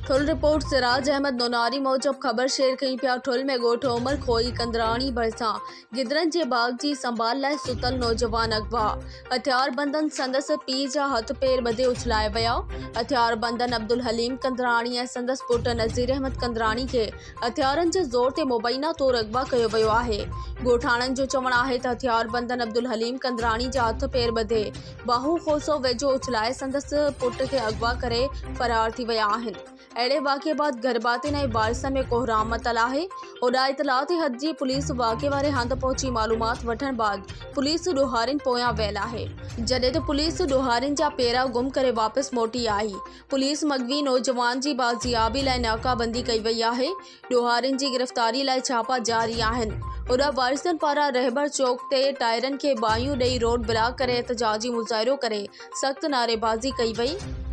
ٺل، report, Siraj Ahmed Nonari موجب خبر share ڪيون پيا ٺل ۾ ڳوٺ عمر کوئي ڪندراڻي ڀرسان گدرن جي باغ جي سنڀال لاء ستل نوجوان اغوا، هٿياربندن سندس پيء جا هٿ پير ٻڌي اڇلائي ويا، هٿياربندن عبدالحليم ڪندراڻي ۽ سندس پٽ نذير احمد ڪندراڻي کي هٿيارن جي زور تي مبينا طور اغوا ڪيو ويو آهي، ڳوٺاڻن جو چوڻ آهي ته هٿياربندن عبدالحليم ڪندراڻي جا هٿ پير ٻڌي باهو کوسو ويجهو اڇلائي سندس پٽ کي اغوا ڪري فرار ٿي ويا آهن. اهڙي واقعي بعد گهرڀاتين ۽ وارثن ۾ ڪوهرام متل آهي. هوڏانهن اطلاع تي حد جي پوليس واقعي واري هنڌ پهچي معلومات وٺڻ بعد پوليس ڏوهارين پويان ويل آهي. جڏهن ته پوليس ڏوهارين جا پيرا گم ڪري واپس موٽي آئي. پوليس مغوي نوجوان جي بازيابي لاء ناڪابندي ڪئي وئي آهي. ڏوهارين جي گرفتاري لاء ڇاپا جاري آهن. هوڏانهن وارثن پاران رهبر چوڪ تي ٽائرن کي باهيون ڏئي روڊ بلاڪ ڪري احتجاجي مظاهرو ڪري سخت نعريبازي ڪئي وئي.